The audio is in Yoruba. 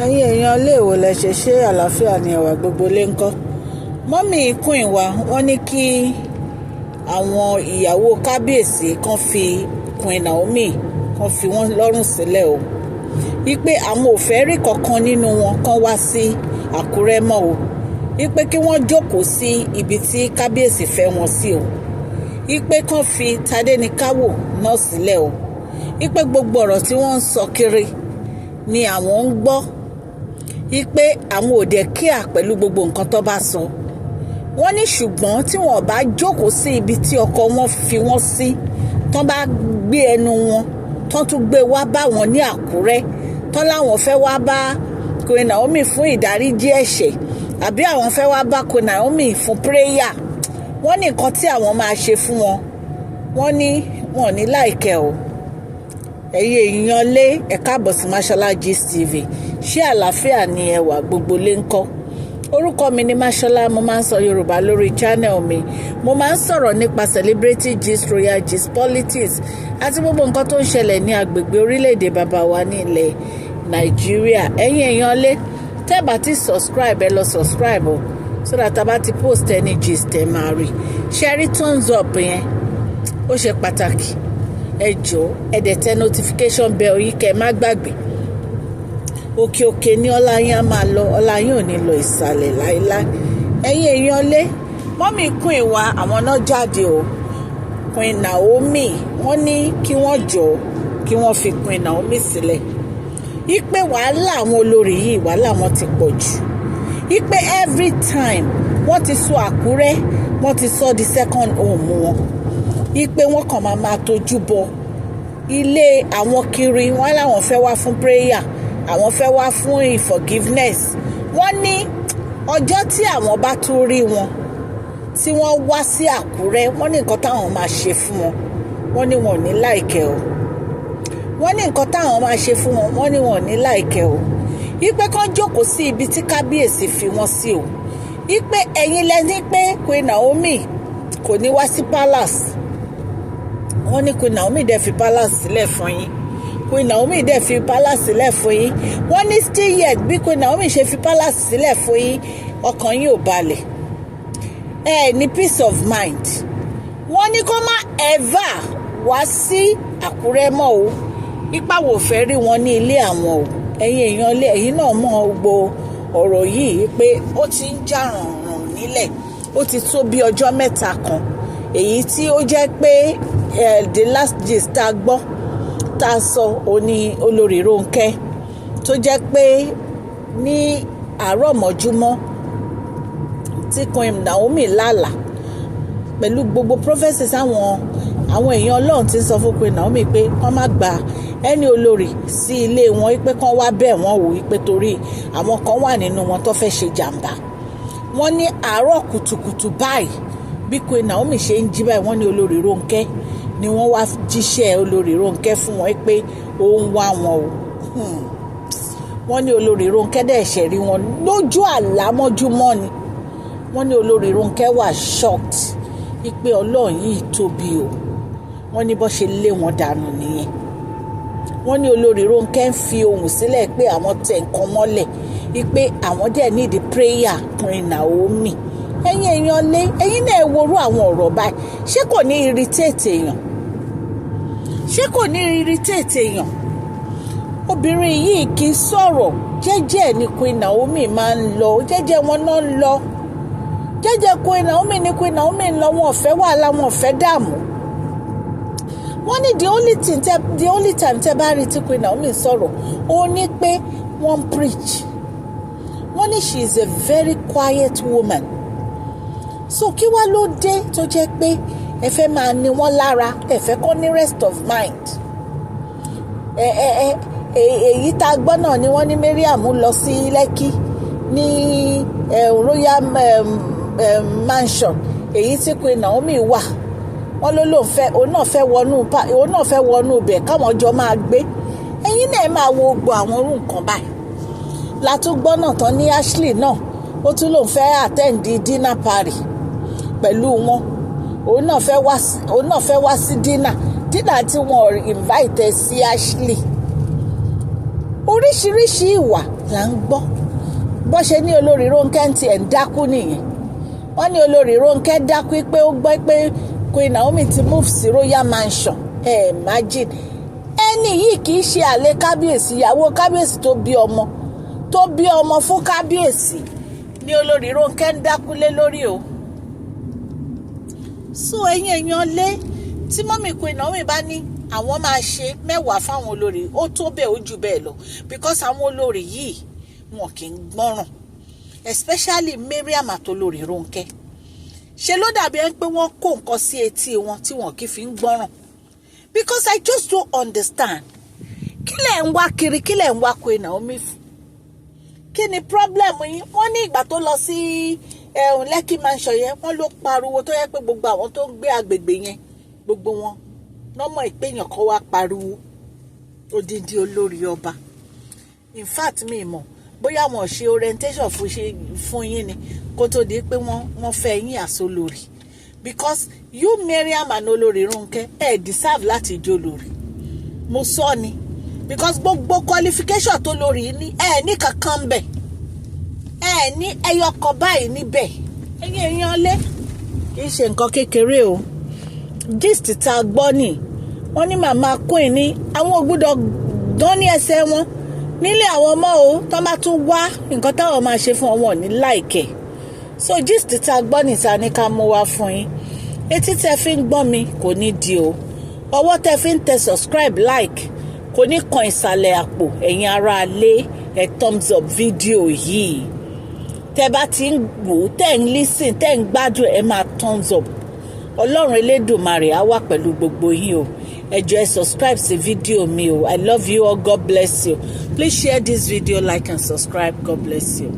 Ẹ̀yin èèyàn iléèwé lẹ ṣe ṣe àlàáfíà ní ẹwà gbogbo lè ń kọ́. Mummy Queen wa, wọ́n ní kí àwọn ìyàwó kábíyèsí kan fi Queen Naomi, kan fi wọ́n lọ́rùn sílẹ̀ o, wípé àwọn ò fẹ́ rí kankan nínú wọn kan wá sí Àkúrẹ́ mọ́ o, wípé kí wọ́n jókòó sí ibi tí kábíyèsí fẹ́ wọn sí o, wípé kán fi Tadéníkàwò náà sílẹ̀ o, wípé gbogbo ọ̀rọ̀ tí wọ́n ń sọ kiri ni àwọn ń gbọ́, wípé àwọn ò dẹ̀ kíà pẹ̀lú gbogbo nǹkan tó bá sọ. Wọ́n ní ṣùgbọ́n tí wọ́n bá jókòó sí ibi tí ọkọ wọn fi wọ́n sí, tán bá gbé ẹnu wọn, tán tún gbé wá bá wọn ní Àkúrẹ́, tán láwọn fẹ́ wá bá Queen Naomi fún ìdáríjì ẹ̀ṣẹ̀, àbí àwọn fẹ́ wá bá Queen Naomi fún prayer, wọ́n ní nǹkan tí àwọn máa ṣe fún wọn, wọ́n ní wọn ò ní like ẹ́ o. Ẹ̀yin èèyàn lé, ẹ káàbọ̀ sí Mashola Gist TV. Ṣé àlàáfíà ni ẹwà gbogbo lé ń kọ́? Orúkọ mi ni Mashola. Mo máa ń sọ Yorùbá lórí channel mi. Mo máa ń sọ̀rọ̀ nípa celebrity gist, royal gist, politics àti gbogbo nǹkan tó ń ṣẹlẹ̀ ní agbègbè orílẹ̀-èdè bàbá wa ní ilẹ̀ Nàìjíríà. Ẹ̀yin èèyàn lé, tẹ́ bá ti subscribe, ẹ lọ subscribe o, so that a bá ti post any gist, ẹ máa rí. Ṣe rí thumbs up yẹn, ó ṣe pàtàkì. Ẹ jọ̀ọ́, ẹ dẹ̀ tẹ notification bell yìí, kẹ́ ẹ má gbàgbé. Òkè òkè ní ọlá yín á máa lọ, ọlá yín ò ní lọ ìsàlẹ̀ láéláé. Ẹ̀yin èèyàn lé, mummy Queen wa, àwọn náà jáde o. Queen Naomi, wọ́n ní kí wọ́n jọ̀ọ́, kí wọ́n fi Queen Naomi sílẹ̀, ipe wàhálà àwọn olórí yìí, wàhálà wọn ti pọ̀ jù, ipe every time wọ́n ti sọ Àkúrẹ́, wọ́n ti sọ di second home wọn, ipe wọ́n kàn máa máa tójú bọ ilé àwọn kiri. Wọ́n láwọn fẹ́ wá fún prayer, àwọn fẹ́ wá fún forgiveness. Wọ́n ní ọjọ́ tí àwọn bá tún rí wọn tí wọ́n wá sí Àkúrẹ́, wọ́n ní nǹkan táwọn máa ṣe fún wọn, wọ́n ní wọn ò ní like ẹ́ o. Wọ́n ní nǹkan táwọn máa ṣe fún wọn, wọ́n ní wọn ò ní like ẹ́ o, ipe kán jókòó sí ibi tí kábíyèsí fi wọ́n sí o, ipe ẹ̀yin lẹ́ni pé Queen Naomi kò ní wá sí palace. Wọ́n ní Queen Naomi dẹ̀ fi palace sílẹ̀ fún yín, Queen Naomi dẹ̀ fi palace sílẹ̀ fún yín. Wọ́n ní still yet, bí Queen Naomi ṣe fi palace sílẹ̀ fún yín, ọkàn yín ò balẹ̀, ẹ ní peace of mind. Wọ́n ní kó má ever wá sí Àkúrẹ́ mọ́ o, ipa wò fẹ́ rí wọn ní ilé àwọn o. Ẹ̀yin èèyàn ilé, ẹ̀yin náà mọ̀ gbogbo ọ̀rọ̀ yìí pé ó ti ń jà rànràn nílẹ̀. Ó ti tó bí ọjọ́ 3 kan, èyí tí ó jẹ́ pé the last gist tá a gbọ́, tá a sọ, òní olórí Rónkẹ́, tó jẹ́ pé ní àárọ̀ mọ́júmọ́ tí Queen Naomi lálàá pẹ̀lú gbogbo prophecies, àwọn èèyàn Ọlọ́run ti ń sọ fún Queen Naomi pé wọ́n má gba ẹni olórí sí ilé wọn, pé kán wá bẹ̀ wọ́n wò, pé torí àwọn kan wà nínú wọn tó fẹ́ ṣe jàǹbá. Wọ́n ní àárọ̀ kùtùkùtù báyìí, bí Queen Naomi ṣe ń jí báyìí, wọ́n ní olórí Rónkẹ́ ni wọ́n wá jíṣẹ́ olórí Rónkẹ́ fún wọn pé ó ń wá wọn o. Wọ́n ní olórí Rónkẹ́ dẹ̀ ṣẹ̀ rí wọn lójú àlámọ́júmọ́ ni. Wọ́n ní olórí Rónkẹ́ wà shocked wípé Ọlọ́run yìí tóbi o. Wọ́n ní bó ṣe lé wọn dànù nìyẹn. Wọ́n ní olórí Rónkẹ́ ń fi ohùn sílẹ̀ pé àwọn tẹ nǹkan mọ́lẹ̀, wípé àwọn dẹ̀ need prayer Queen Naomi. Ẹ̀yin èèyàn lé, ẹ̀yin náà worú àwọn ọ̀rọ̀ báyìí, ṣé kò ní irritate èèyàn? Ṣé kò ní irritate èèyàn? Obìnrin yìí kì í sọ̀rọ̀. Jẹ́jẹ́ ni Queen Naomi máa ń lọ, jẹ́jẹ́ wọn náà ń lọ, jẹ́jẹ́ Queen Naomi ni Queen Naomi ń lọ. Wọn ò fẹ́ wàhálà, wọn ò fẹ́ dààmú. Wọ́n ní the only thing tẹ the only time tẹ bá rí tí Queen Naomi sọ̀rọ̀, ó ní pé wọ́n preach. Wọ́n ní she is a very quiet woman. So kí wá ló dé tó jẹ́ pé ẹ fẹ́ máa ní wọ́n lára, ẹ fẹ́ kọ́ ní rest of mind? Ẹ ẹ ẹ èyí tá a gbọ́ náà ni wọ́n ní Mariam lọ sí Lẹ́kí ní Royal Mansion, èyí tí Queen Naomi wà. Wọ́n ló lóun fẹ́, òun náà fẹ́ wọnú ibẹ̀ káwọn jọ máa gbé. Ẹ̀yin náà máa wo gbogbo àwọn orú nǹkan báyìí. Látúgbọ́ náà tán ní Ashley náà, ó tún lóun fẹ́ attend dinner party pẹ̀lú wọn, òun náà fẹ́ wá sí dinner tí wọ́n invite sí Ashley. Oríṣiríṣi nǹkan ló ń ṣẹlẹ̀. Oríṣiríṣi ìwà là ń gbọ́. Bó ṣe ní olórí Rónkẹ́ ń tiẹ̀ ń dákú nìyẹn. Wọ́n ní olórí Rónkẹ́ dákú pé ó gbọ́ pé Queen Naomi ti move sí royal mansion. Ẹ imagine, ẹni yìí kì í ṣe àlè kábíyèsí, ìyàwó kábíyèsí tó bí ọmọ fún kábíyèsí ní olórí Rónkẹ́ ń dákú lé lórí o. So ẹ̀yin èèyàn lé, tí mummy Queen Naomi bá ní àwọn máa ṣe 10 fáwọn olórí, ó tó bẹ́ẹ̀, ó jù bẹ́ẹ̀ lọ, because àwọn olórí yìí, wọn kì í gbọ́ràn, especially Mariam àtolórí Rónkẹ́. Ṣe ló dàbí ẹni pé wọ́n kó nǹkan sí etí wọn tí wọn kì í fi ń gbọ́ràn? Because I just don't understand. Kí lẹ̀ ń wá kiri? Kí lẹ̀ ń wá Queen Naomi fún? Kí ni problem yín? Wọ́n ní ìgbà tó lọ sí ẹ̀hún Lekki mansion yẹn, wọ́n ló pariwo tó yẹ pé gbogbo àwọn tó ń gbé agbègbè yẹn, gbogbo wọn lọ́mọ ìpéyàn kan wá pariwo odindi olórí ọba. In fact, mi mọ̀ bóyá wọn ò ṣe orientation fún ṣe fún yín ni kó tó di pé wọ́n fẹ́ yín àsolórí, because you, Mariam and olórí Rónkẹ́, ẹ deserve láti jó lórí. Mo sọ ni, because gbogbo qualification tó lórí ní, ẹ ní kankan bẹ̀, ẹ ní ẹyọ kan báyìí níbẹ̀. Ẹ̀yin èèyàn lé, kì í ṣe nǹkan kékeré o. Gist tá a gbọ́ ni, wọ́n ní màmá Queen ní àwọn ò gbọ́dọ̀ dán ní ẹsẹ̀ wọn nílé àwọn ọmọ o. Tó bá tún wá nǹkan táwọn máa ṣe fún wọn ní láìkẹ̀. So gist tá a gbọ́ níta ní ká mú wá fún yín. Etí tẹ́ fi ń gbọ́ mi kò ní di o. Ọwọ́ tẹ́ fi ń tẹ subscribe, like, kò ní kan ìsàlẹ̀ àpò. Ẹ̀yin ará lé, ẹ thumbs up fídíò yìí. Tẹ́ bá ti ń wò ó, tẹ́ ń listen, tẹ́ ń gbádùn, ẹ máa thumbs up. Ọlọ́run Elédùmarè á wà pẹ̀lú gbogbo yín o. Ẹ jọ̀ọ́, ẹ subscribe sí fídíò mi o. I love you all. God bless you. Please share this video, like and subscribe. God bless you.